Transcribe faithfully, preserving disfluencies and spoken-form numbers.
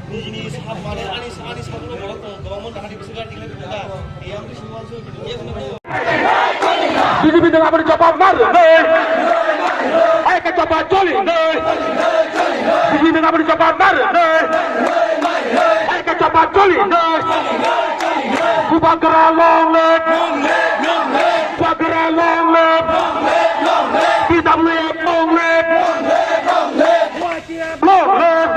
Nijini sak mane ani, ani sakno borok kwbangma nahari bwswk gari tingla tingla. Yang di semua tu dia kena. B J P dengan apa dicoba benar? Hai ke coba coli. B J P dengan apa dicoba benar? Hai ke coba coli. Bubagra long live. Bubagra long live. P W F long live. Long live. Long live.